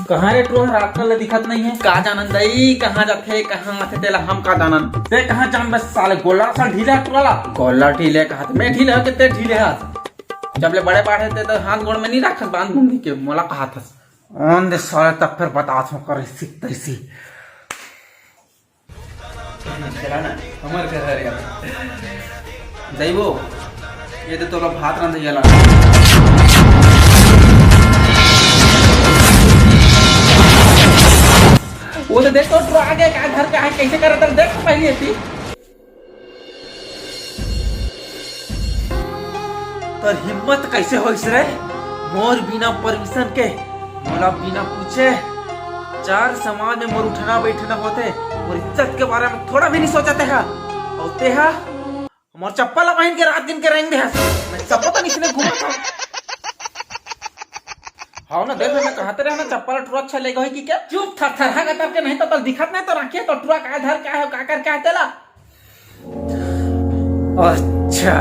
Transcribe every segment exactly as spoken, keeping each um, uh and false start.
कहाँ रे टुरा, रात कन ले दिखत नइ हे। का जानन दई, कहाँ जाथे, कहाँ आथे, तेला हम का जानन। ते कहाँ जानबे साले, गोल्लर असन ढीला टुरा ला। गोल्लर ढीले कहत, मैं ढीले हो के ते ढीले हस। जब ले बड़े बाढ़े ते तो हाथ गोड़ में नइ राखस बांध बूंदी के, मोला कहत हस। आन दे साले, तब फिर बतात हूँ कर ऐसी तैसी। चला ना, हमर घर हरे अब। जइबो, ये तो तोला भात रांधइया ला। वो तो देख तो टुरा आगे का घर का है, कैसे करत हे, देख तो पहले ऐसी। तोर हिम्मत कैसे होइस रे? मोर बिना परमिशन के, मोला बिना पूछे, चार समाज में मोर उठना बैठना होथे, मोर इज्जत के बारे में थोड़ा भी नइ सोचत हे। अउ तेहा मोर चप्पल ला पहिन के रात दिन के रेंग दे हस। मैं चप्पल तो निसने घूमत हूँ। हाँ ना, देख, मैं कहते रहे ना, चप्पल टुरा अच्छा लेगा होई कि क्या? चुप, थरथरहा गतर के, नहीं तो तोला दिखत नहीं, तोर आँखी तो टुरा का धर का हे, का कर का हे तेला। अच्छा,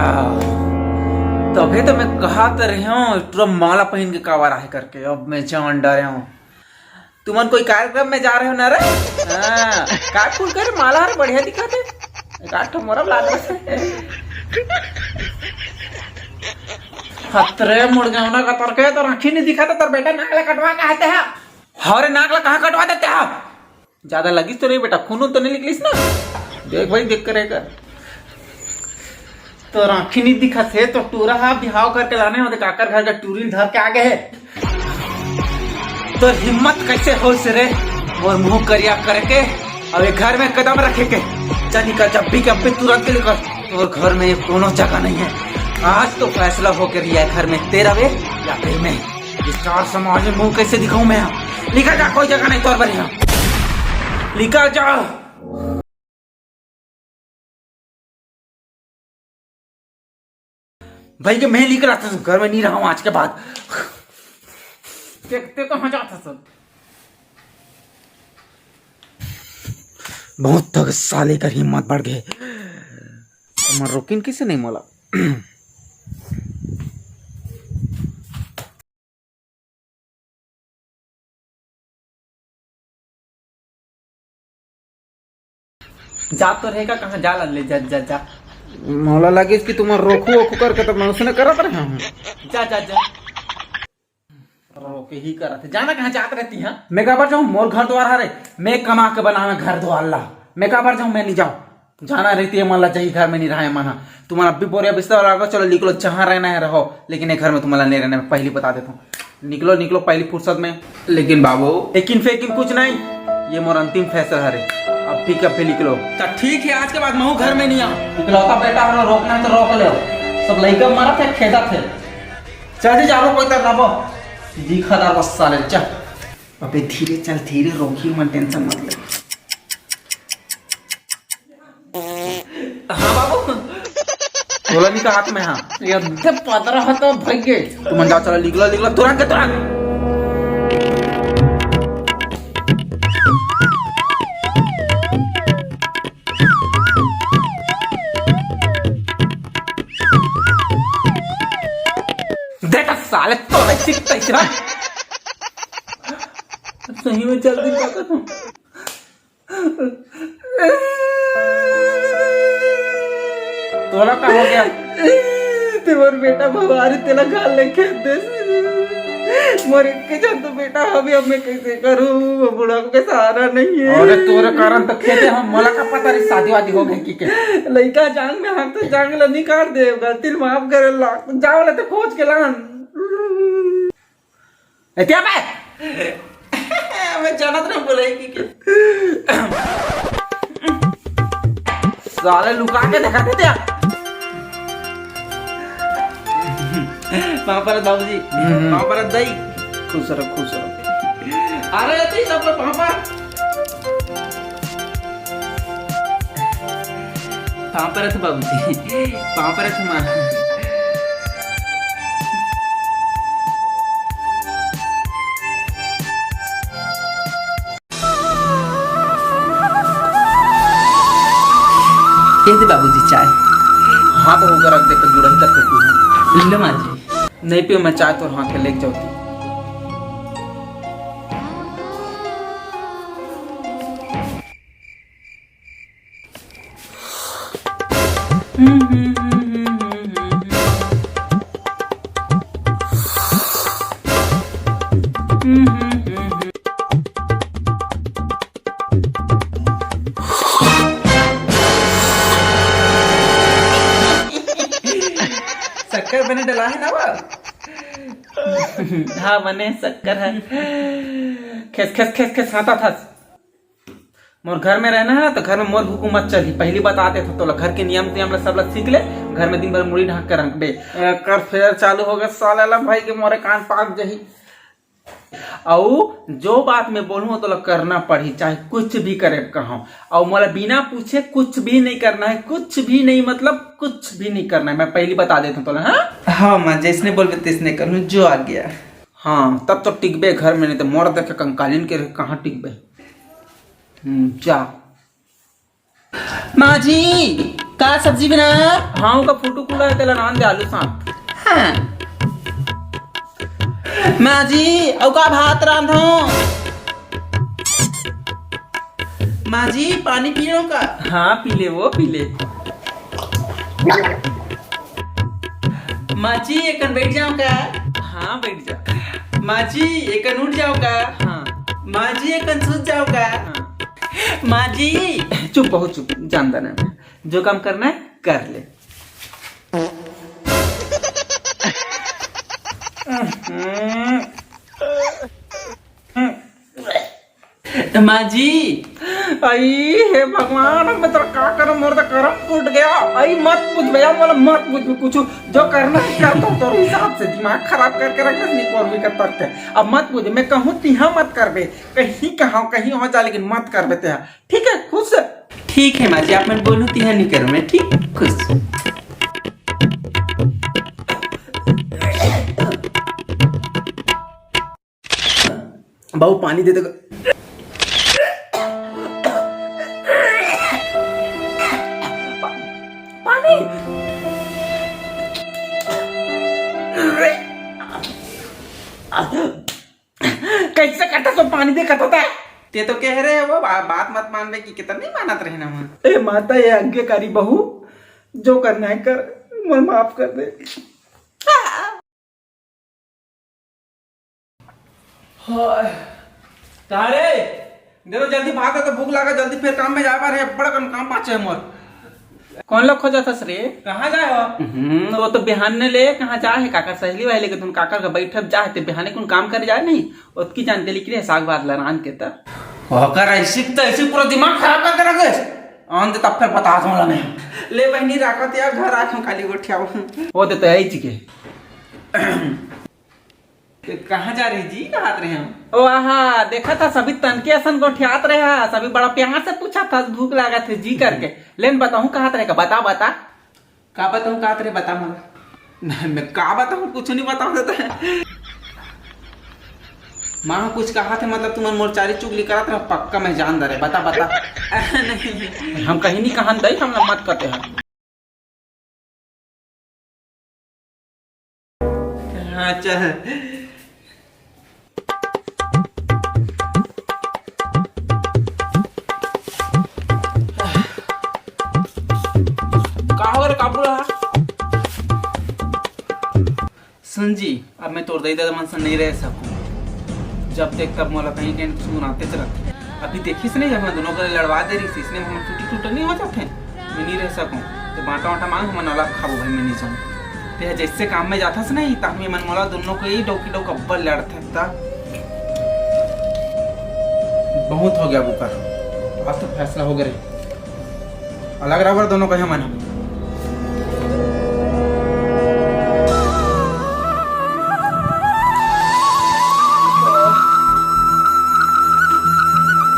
तभे तो मैं कहत रहे हूँ, टुरा माला पहिन के काबर आहे करके। अब मैं जान डारे हूँ। तुमन कोई कार्यक्रम में जा रहे हो ना रे? हाँ, काट फूल कर माला हर बढ़िया दिखत हे। काट ठो मोरम लाग रहे। हतरे मुड़गौना गतर के, तोर आँखी नइ दिखत हे, तोर बेटा नाक ला कटवा के आते हैं। हरे नाक ला कहाँ कटवा देते हैं? ज्यादा लगिस तो नहीं बेटा, खून तो नहीं निकलिस ना? देख भाई, देख करेगा। तोर आँखी नइ दिखत हे, तोर टुरा हा बिहाव करके लाने होते काकर घर का टूरी धर के आगे हे। तोर हिम्मत कैसे होइस रे, मोर मुँह करिया करके, अब ये घर में कदम रखे के? चल निकल, जब भी के अभी तुरंत के निकल, तोर घर में कोनो जगह नहीं है। आज तो फैसला होके रही है, घर में तेरा वे या फिर मैं। स्टार समाज में मुंह कैसे दिखाऊं मैं? निकल जा, कोई जगह नहीं तोर बर यहाँ। निकल जा। भाई के मैं निकल आता हूँ, घर में नहीं रहा हूँ आज के बाद। देखते कहाँ जाता सब। बहुत तक साले कर हिम्मत बढ़ गए। हमर रोकिन किसे नहीं मोला। जा तो रहेगा, कहाँ जा ला ले, जा, जा, जा। मोला लगिस कि तुमन रोकू ओकू करके, तो मैं उसने करत रहा हूँ। जा, जा, जा। रोके ही करत हे। जाना कहाँ जात रहती, हाँ? मैं काबर जाऊँ? मोर घर द्वार हरे, मैं कमा के बनावे घर द्वार ला। मैं काबर जाऊँ? मैं नहीं जाऊँ। जाना रहती है, मन ला जाही घर में नहीं रहा है मन हा। तुम्हारा अभी बोरिया बिस्तर लगा, चलो निकलो, जहाँ रहना है रहो, लेकिन ये घर में तुम्हारा नहीं रहना है, मैं पहली बता देता हूँ। निकलो, निकलो पहली फुर्सत में। लेकिन बाबू, लेकिन फेकिन कुछ नहीं, ये मोर अंतिम फैसला हरे, अभी के अभी निकलो। तो ठीक है, आज के बाद महू घर में नहीं आऊँ। इकलौता बेटा हरो, रोकना है तो रोक ले। सब लइका मरत है, खेदत है। चल जी, जाबो कोई तर नबो। दिखा दार बस साले, चल। अबे धीरे चल, धीरे रोकी मन, टेंशन मत ले। हाँ बाबू। तोला नहीं कहा था मैं, हाँ। ये अद्धे पतरा हा तो भाग गए। तुमन जाओ, चलो, निकलो, निकलो, तुरंत के तुरंत। देख साले, तो ऐसी तैसी ना। सही में जल्दी क्या कर। तोला का हो गया? तेवर बेटा भवारी तेला घर ले खेत दे। मोर एक के जन तो बेटा हवे, अब मैं कैसे करूं? वो बुढ़ा के सहारा नहीं है। अरे तोरे कारण तो खेते हम, मोला का पता रही शादी वादी हो गई कि के। लइका जांग में हाथ तो जांग ला निकाल दे, गलती माफ करे ला। जाओ ले तो खोज के लान। ए, क्या बे? मैं जानत रहे बोले कि के। साले लुका के देखा थे क्या? पाँव परत बाबूजी, हम्म। पाँव परत दाई। खुश रहो, खुश रहो। अरे, अति सब लोग पाँव पर। पाँव परत बाबूजी, पाँव परत माँ। ये दे बाबूजी चाय। हाँ, बहू का रख दे, तो जुड़ही तक करती है। ले माँ जी। नहीं पियो मैं चाय, तोर हाथ के लेके जाओ ती। शक्कर बने डला है ना वो? हाँ, बने शक्कर है। खेस, खेस, खेस, खेस, हाँता थस। मोर घर में रहना है ना, तो घर में मोर हुकूमत चलही। पहली बता देथों तोला, घर के नियम तियम ला, सब ला सीख ले। घर में दिन भर मुड़ी ढांक के रखबे। एकर फेर चालू हो गए साले ला भाई के, मोरे कान पाक जही। अउ जो बात मैं बोलूँ, तोला करना पड़ही, चाहे कुछ भी करे कहूँ। अउ मोला बिना पूछे कुछ भी नहीं करना है, कुछ भी नहीं, मतलब कुछ भी नहीं करना है। मैं पहली बता देथों तोला, हाँ? हाँ माँ, जैसने बोलबे तैसने करहूँ, जो आ गया। हाँ, तब तो टिकबे घर में, नहीं तो मोर देखे कंकालिन के कहाँ टिकबे। हम्म, जा। माँ जी, का सब्जी बना? हाँ, ओका फुटुक उला हे, तेला रांध दे आलू साथ। हाँ। माँ जी, अउ का भात रांधो? माँ जी, पानी पियो का? हाँ, पी ले वो, पी ले। माँ जी, एकन बैठ जाओ का? हाँ, बैठ जा। माँ जी, एकन उठ जाओ का? हाँ। माँ जी, एकन सुत जाओ का? हाँ। माँ जी। चुप, बहुत चुप, जानता नहीं मैं। जो काम करना है, कर ले। माँ जी। आई हे भगवान, अब मैं तोर का करम, मोर तो करम फूट गया। आई मत पूछ भैया, मोला मत पूछ कुछ, जो करना है कर, तो तोर हिसाब से दिमाग खराब करके रख दे, नहीं करबे कर तरते। अब मत पूछ, मैं कहूँ तिहा मत करबे, कहीं कहा कहीं हो जा, लेकिन मत करबे ते। ठीक है, खुश? ठीक है माँ जी, आप मन बोलू तिहा नहीं करूँ मैं, ठीक? खुश। बाबू, पानी दे दे। पानी। कैसे करता तो पानी दे करता था? ते तो कह रहे हो बा-, बात मत मानबे कि कितना नहीं मानत रहे ना मैं। ए माता, ये आज्ञाकारी बहू, जो करना है कर, मोर माफ कर दे। हाय। का रे? दे तो जल्दी भाग, तो भूख लागा, जल्दी फेर काम में जाए बर हे, बड़ा कन काम बाचे हे मोर। कौन ला खोजत हस रे? कहाँ जाए हो? हम्म, वो तो बिहान ने ले कहाँ जाए हे, काकर सहेली वाले के धुन काकर का बैठब जाए, ते बिहाने कौन काम करे जाए नहीं? ओतकी जान के लिख रहे साग भात ला रांध के त। ओकर ऐसी त ऐसी पूरा दिमाग खराब करके रख दे। आन दे तब फिर बता दूंगा मैं। ले बहनी राखत या घर आके काली गोठियाओ। वो दे तो है ही चीके। कहाँ जा रही जी? कहाँ रहे हम? ओ आहा, देखा था सभी तनके असन गोठियात रहे हा, सभी बड़ा प्यार से पूछा था भूख लागत हे जी करके। लेन बताऊं कहाँ रहे का? बता, बता। का बताऊं कहाँ रहे, बता मोला। नहीं, मैं का बताऊं, कुछ नहीं बताऊं देता है। माँ कुछ कहा थे, मतलब तुमन मोर चारी चुगली करत रहे, पक्का मैं जान दे रहे, बता, बता। नहीं। हम कहीं नहीं कहन दई, हमला मत कहते हैं। हाँ, चल। का हो रे काबू रहा? सुन जी, अब मैं तोर दई ददा मन से नहीं रह सकूं। जब देख तब मोला कहीं कहीं सुनाते चलत। अभी देखिस नहीं, जब मैं दोनों को लड़वा दे रही थी, इसने हम टूटी टूटा नहीं हो जाते। मैं नहीं रह सकूं। तो बांटा वाटा मांग, हमन अलग खाबो भाई, मैं नहीं जाऊं। ते जैसे काम में जाथस नहीं, तहमी मन मोला दोनों को ही डौकी डौक अब्बल लड़थे ता। बहुत हो गया बुकर, आज तो फैसला हो गया रे। अलग रहा दोनों को हमन।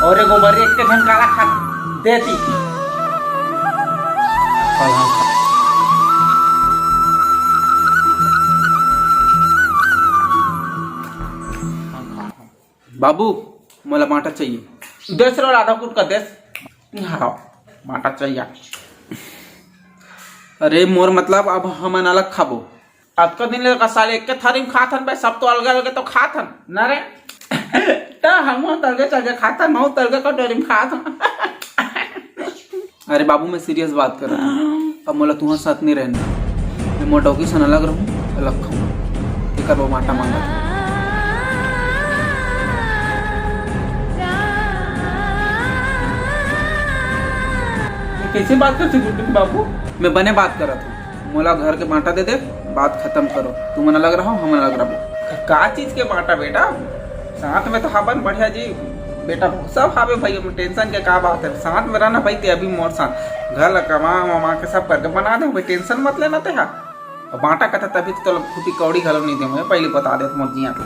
और एगो बारी एक झन काला खा देती। बाबू, मोला बांटा चाहिए। देस रो आधा कुट का देस। हाँ, बांटा चाहिए। अरे मोर मतलब, अब हमन अलग खाबो। अतका दिन ले का साले एक के थारी में खात हन बे, सब तो अलगे अलगे तो खात हन ना रे। त हम तो अलगे चलगे खात हन, महू तो अलगे कटोरी में खात हन। अरे बाबू, मैं सीरियस बात कर रहा हूँ। अब मोला तुहर साथ नहीं रहना। मैं मोर डौकी सन अलग रहूँ, अलग खाऊँ। एकर वो बांटा मांगा। ये कैसे बात करते गुड्डू बाबू? मैं बने बात करत हूँ। मोला घर के बांटा दे दे, बात खत्म करो। तुमन अलग रहो, हमन अलग रहो। का चीज के बांटा बेटा? साथ में तो हाबन बढ़िया जी। बेटा, सब हावे भाई, हम टेंशन के का बात है? साथ में रहना भाई, ते अभी मोर साथ घर ला कमा वमा के सब करके बना दे भाई, टेंशन मत लेना ते हा। और बांटा कथा तभी तो तोला फूटी कौड़ी घलो नहीं दे, मैं पहले बता दे मोर जिया के।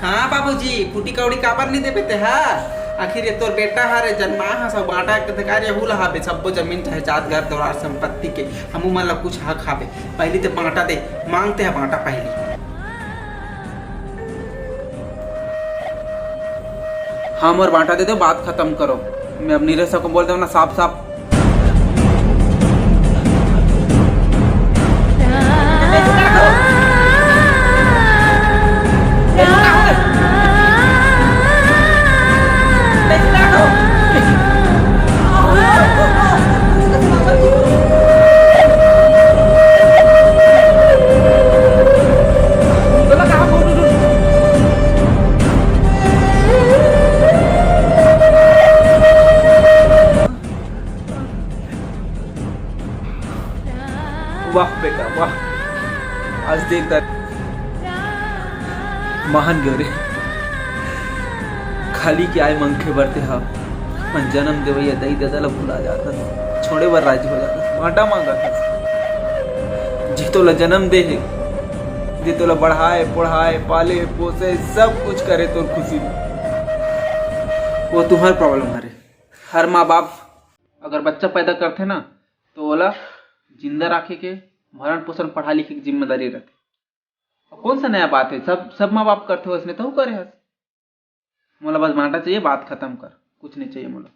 हाँ बाबूजी, फूटी कौड़ी काबर नहीं देबे ते हा? आखिर ये तोर बेटा हरे, जन्मा हा, सब बांटा के अधिकार यहू ला हाबे, सबो जमीन जायदाद घर द्वार संपत्ति के हमू मन ला कुछ हक हाबे। पहली ते बांटा दे, मांगते हैं बांटा पहली। हाँ, मोर बांटा दे दो, बात खत्म करो। मैं अब नहीं रह सकूं, बोल दो ना साफ साफ। वाह बेटा, वाह। आज देख दा-, महान गयो रे। खाली के आय मनखे बर ते हा अपन जन्म देवइया दाई ददा ला भुला जाथस, छोड़े बर राजी हो जाथस, बांटा मांगथस। जे तोला जन्म दे हे, जे तोला बढ़ाए, पढ़ाए, पाले, पोसे, सब कुछ करे तोर खुशी में, वो तुम्हार प्रॉब्लम हरे। हर माँ बाप अगर बच्चा पैदा करथे ना, तो ओला जिंदा राखे के, भरण पोषण, पढ़ा लिखे के जिम्मेदारी रहथे। अब कौन सा नया बात है? सब, सब माँ बाप करथे, वैसने तो करे हस। मोला बस बांटा चाहिए, बात खत्म कर, कुछ नहीं चाहिए मोला।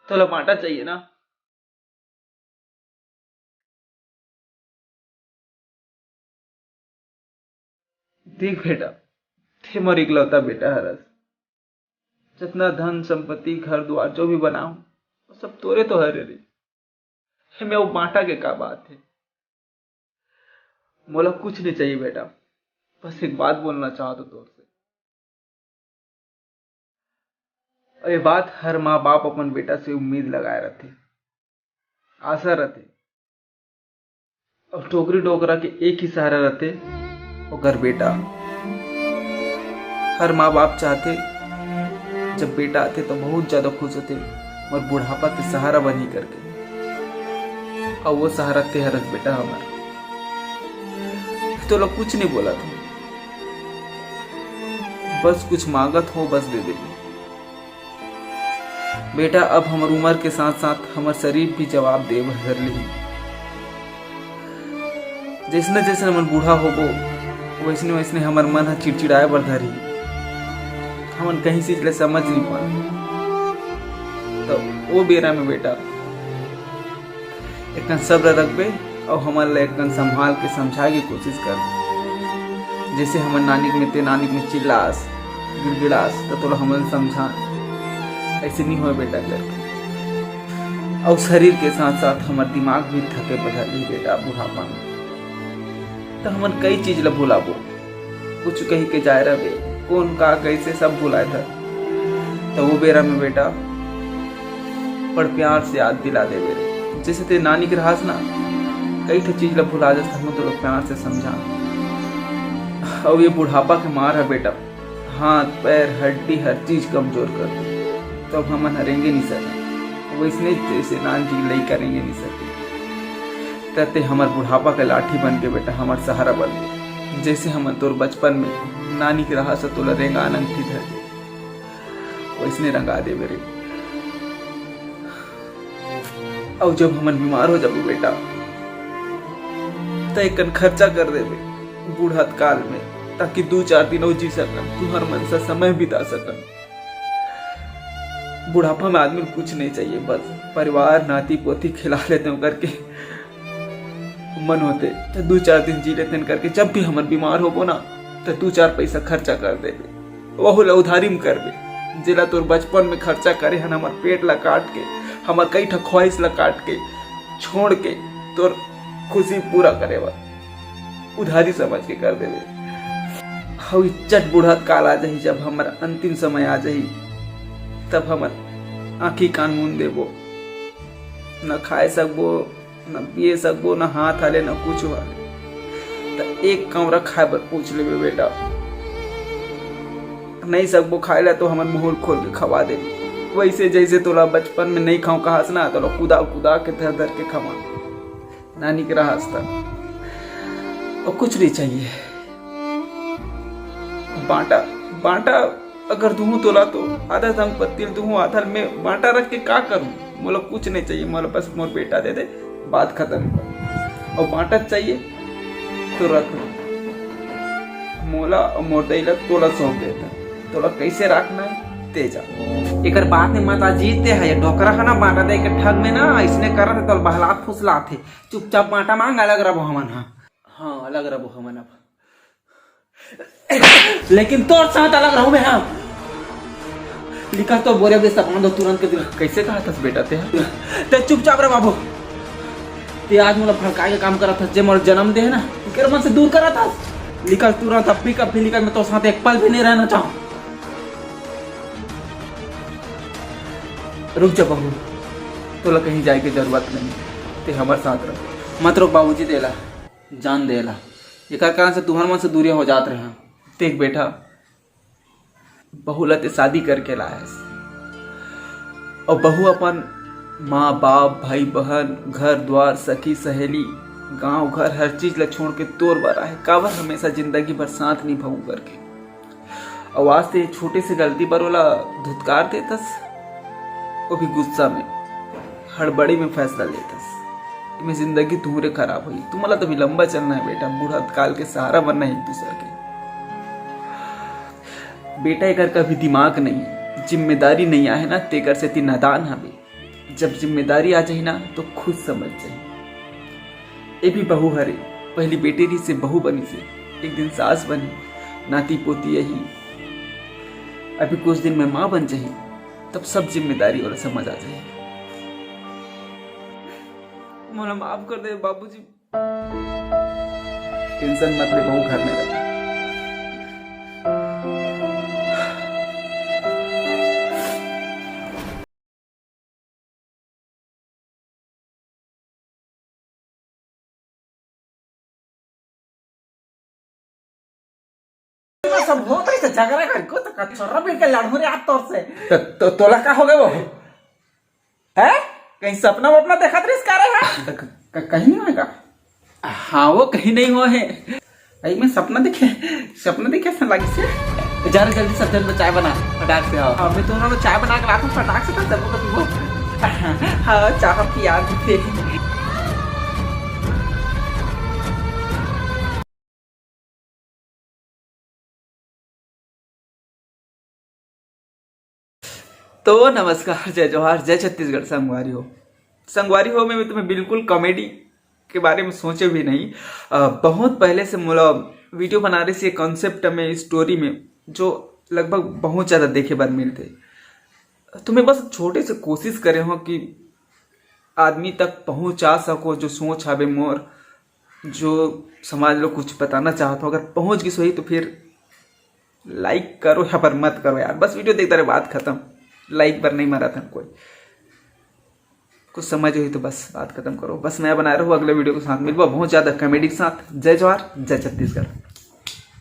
तोला बांटा चाहिए ना? देख बेटा, ते मोर इकलौता बेटा हरस। जितना धन संपत्ति, घर दुआर, जो भी बनाऊं, वो सब तोरे तो हरे रे। एमे वो बांटा के का बात है? मोला कुछ नहीं चाहिए बेटा, बस एक बात बोलना चाहत हूं तोर से। ये बात हर माँ बाप अपन बेटा से उम्मीद लगाए रथे, आशा रथे। अब टोकरी डोकरा के एक ही सहारा रथे, ओकर बेटा। हर माँ बाप चाहथे, जब बेटा आथे तो बहुत ज्यादा खुश होथे, मोर बुढ़ापा के सहारा बनही करके। अब वो सहारा ते हरस बेटा हमर। तोला कुछ नहीं बोलत हूँ, बस कुछ मांगत हो, बस दे देबे। बेटा, अब हमर उम्र के साथ साथ हमर शरीर भी जवाब दे बर धर लिही। जैसने जैसने हमन बूढ़ा होबो, वैसने वैसने हमर मन ह चिड़चिड़ाए बर धरही। हमन कहीं चीज ले समझ नहीं पान। तो ओ बेरा में बेटा, एकन सब्र रखबे अउ हमन ला एकन संभाल के समझाए के कोशिश कर। जैसे हमन नानिक में ते नानिक में चिल्लास, गिड़गिड़ास, त तोला हमन समझान। ऐसे नहीं होय बेटा करके। अउ शरीर के साथ साथ हमर दिमाग भी थके बदल रही बेटा बुढ़ापा में। त हमन कई चीज ला भुलाबो। कुछ कही के जाए रहे, कौन का कैसे सब भुलाए था। तो वो बेरा में बेटा बड़ प्यार से याद दिला देबे रे। जैसे ते नानिक रहस ना, कई ठो चीज ला भुला जास, हमन तो लोग प्यार से समझा। अउ ये बुढ़ापा के मार है बेटा, हाथ पैर हड्डी हर चीज कमजोर कर दे, तो अब हमन ह रेंगे नहीं सके। वैसने जैसे नानकी लइका रेंगे नहीं सके, त ते हमर बुढ़ापा के लाठी बन के बेटा हमर सहारा बन गए। जैसे हमन तोर बचपन में नानिक रहस तोला रेंगान अंगठी धर के, वैसने रंगा देबे रे। अउ जब हमन बीमार हो जाबो बेटा, त एकन खर्चा कर देबे। बूढ़त काल में, ताकि दू चार दिन अउ जी सकन, तुंहर मन से समय बिता सकन। बुढ़ापा में आदमी ल कुछ नहीं चाहिए, बस परिवार, नाती पोती खिला लेते हो करके मन होते, तो दू चार दिन जी लेते हैं करके, जब भी हमन बीमार होबो ना, तो दू चार पैसा खर्चा कर देबे, वहू ला उधारी में करबे, जेला तोर बचपन में खर्चा करे हन, हमर पेट ला काट के, हमर कई ठा ख्वाहिश ला काट के, छोड़ के, तोर खुशी पूरा करे बर उधारी समझ के कर देबे। हऊ इज्जत बुढ़त काल आ जाही, जब हमर अंतिम समय आ जाही, तब हमर आंखी कान मूंद देबो, न खाए सकबो, न पिए सकबो, न हाथ हाले, न कुछ हाले। त एक कौरा खाए बर पूछ लेबे बेटा, नहीं सकबो खाए ला तो हमन मुंह खोल के खवा देबे। वैसे जैसे तोला बचपन में नहीं खाऊं कहस ना, तोला कुदा कुदा के धर धर के खवा नानी के रहस त। और कुछ नहीं चाहिए। बांटा, बांटा अगर दूहूं तोला तो आधा संपत्ति ल दूहूं, आधा ल मैं बांटा रख के का करूं? मोला कुछ नहीं चाहिए, मोला बस मोर बेटा दे दे, बात खत्म कर। और बांटा चाहिए तो रख लो, मोला और मोर दई ला तोला सौंप देता, तोला कैसे रखना है ते जा। एकर बात में मत आ जीते है, ये डोकरा है ना, बांटा दे के ठग में ना, इसने करत है, तोला बहलात फुसलात है। चुपचाप बांटा मांग, अलग रहो हमन। हाँ, हाँ, अलग रहो हमन अब। लेकिन तोर साथ अलग रहूं मैं, हाँ। निकल तो बोरिया बिस्तर बांध दो तुरंत के तुरंत। कैसे कहा था बेटा ते? ते चुपचाप रह बाबू। ते आज मोला भड़काए के काम करत हस, जे मोर जन्म दे है ना, तेरे मन से दूर करत हस। निकल तुरंत, अभी कभी निकल, मैं तोर साथ एक पल भी नहीं रहना चाहूं। रुक जा बहू, तोला कहीं जाए के जरूरत नहीं, ते हमर साथ रह। मत रोक बाबूजी, तेला जान देला। एकर कारण से तुहर मन से दूरिया हो जात रहे। देख बेटा, बहू ला ते शादी करके लायस, और बहू अपन माँ बाप, भाई बहन, घर द्वार, सखी सहेली, गांव घर, हर चीज ला छोड़ के तोर बर आहे। काबर हमेशा जिंदगी भर साथ निभाऊं करके। और आज ते छोटे से गलती पर ओला धुतकार देतस, वो भी गुस्सा में, हड़बड़ी में फैसला लेतस। एमे जिंदगी तुहरे खराब होई। तुमला तो भी लंबा चलना है बेटा, बूढ़ा काल के सहारा बनना है एक दूसरा के। बेटा, एकर कभी दिमाग नहीं, जिम्मेदारी नहीं आहे ना, तेकर सेती नादान हवे। जब जिम्मेदारी आ जाही ना, तो खुद समझ जाही। ए भी बहू हरे, पहली बेटी रहिसे, बहू बनिसे, एक दिन सास बनी, नाती पोती अही, अभी कुछ दिन में माँ बन जाही, तब सब जिम्मेदारी ओला समझ आ जाही। मोला माफ कर दे बाबूजी। टेंशन मत ले बहू, घर में रह। सब होत रहिस झगड़ा करके, तो कचोरा मिल के लड़हूं रे आज तोर से। तो, तो तोला का हो गए वो? हैं? कहीं सपना वपना देखत रहिस का रे, हाँ? तो क-, क-, कहीं नहीं होएगा। हाँ, वो कहीं नहीं हुआ है। भाई, मैं सपना देखे, सपना देखे ऐसा लगिस हे। जा रे, जल्दी सब जन चाय बना, फटाक से। हाँ, हाँ, मैं तो उन्होंने चाय बना के लाता हूँ, फटाक से, तब सबको पीबो। हाँ, चाय पिया दे। तो नमस्कार, जय जोहार, जय छत्तीसगढ़। संगवारी हो, संगवारी हो, मैं तुम्हें बिल्कुल कॉमेडी के बारे में सोचे भी नहीं। अ, बहुत पहले से मोला वीडियो बनाने से कॉन्सेप्ट में, स्टोरी में, जो लगभग बहुत ज़्यादा देखे बर मिलते। तुम्हें बस छोटे से कोशिश करे हो कि आदमी तक पहुँचा सको, जो सोच हवे मोर, जो समाज लो कुछ बताना चाहत हो, अगर पहुँच गई सही तो फिर लाइक करो या पर मत करो यार, बस वीडियो देखता रहे, बात खत्म। लाइक पर नहीं मरा था कोई, कुछ समझ हुई तो बस बात खत्म करो। बस नया बनाए रहो, अगले वीडियो के साथ मिलबो बहुत ज़्यादा कॉमेडी के साथ। जय जोहार, जय छत्तीसगढ़।